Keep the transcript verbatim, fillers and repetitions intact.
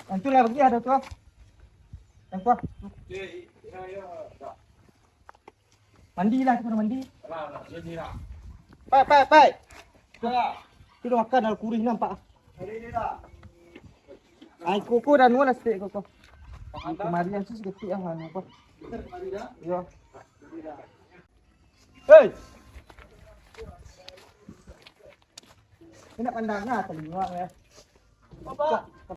Yang tu lah bagi ada tu ah. Yang tu ah. Mandi lah, kita mandi. Pai, pai, pai. Tu dah makan, dah kurih nampak. Ai, koko dan nuan lah setik koko. Kemari yang tu seketik ah, anu apa. Yo. Hei. Kena pandang lah, telinga ya. Apa?